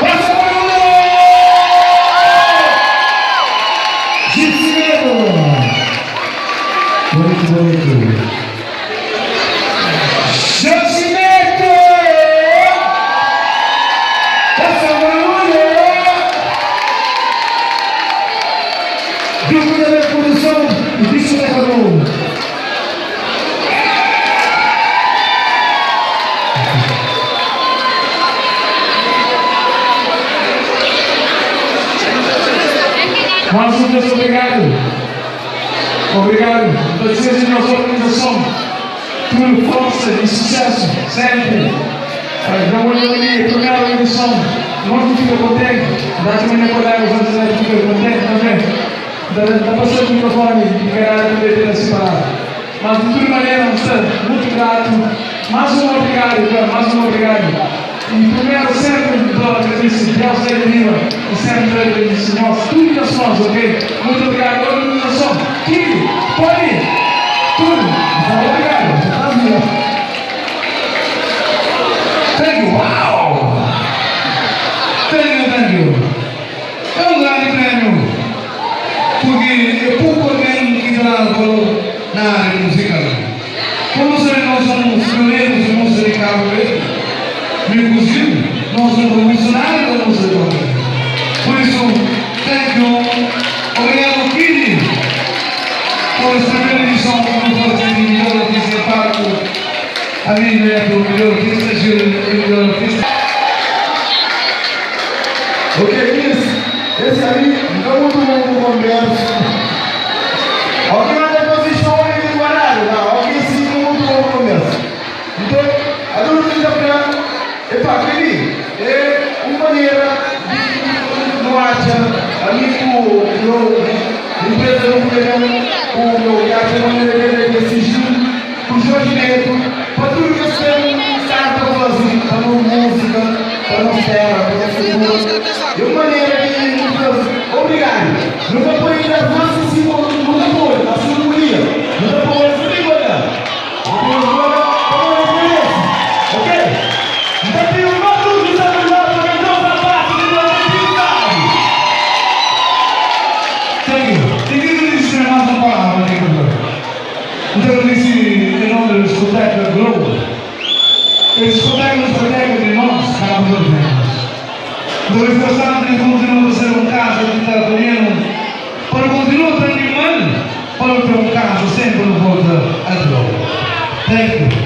Pasa barulho! Gifineiro! Bonito, bonito. Josimete! Pasa barulho! Grupo da Produção e Discoteca Globo. Mais uma vez, obrigado. Obrigado. Desejo a nossa organização tudo força e sucesso, sempre. Não vou ali, primeira organização, nós não fica contente, dá também a colegas antes da fica contente também. Da, da passar o microfone e caralho poder ter essa palavra. Mas de toda maneira, estou muito grato. Mais um obrigado, cara, mais um obrigado. E primeiro, sempre dou agradeço Deus é viva e sempre agradeço nós, tudo que nós, ok? Muito obrigado, organização. Kiko, Poli, tudo. Obrigado. Thank you. Wow! Thank you, thank you. É um grande prêmio, porque é pouco alguém que dá valor na área musical. Como sabe, nós somos pioneiros em música de Cabo Verde, inclusive, nós somos revolucionários da música de Cabo Verde. Por isso, thank you. Obrigado, Kili, por esta primeira edição como fazer de melhor artista em palco. A mim, Neto, o melhor artista, Gil, o melhor artista. Ok, isso. Esse aí não é muito bom com conversa. Ok, mas depois história de guardado, não? Ok, sim, muito bom conversa. Então, a dúvida para, epá, aquele é uma maneira de não acha amigo, meu, empresa não poder o meu viagem, a maneira de assistir, o Jorge Neto, para tudo que você sabe para fazer, para não música, para não terra, para não futuro. É uma maneira de fazer. Obrigado. Nunca pode ir avanço assim, nunca pode, assim não podia. Nunca pode, assim não Ok? Então tem um novo de celular para nossa parte de identidade. Thank you. E queria dizer mais uma palavra aqui, professor. Então eu disse em nome da discoteca Globo. A discoteca é uma discoteca de nós, cabo verdeanos. Então é importante que continue a ser um caso de italiano, para continuar a animando, para ter um caso sempre de volta a Globo. Thank you.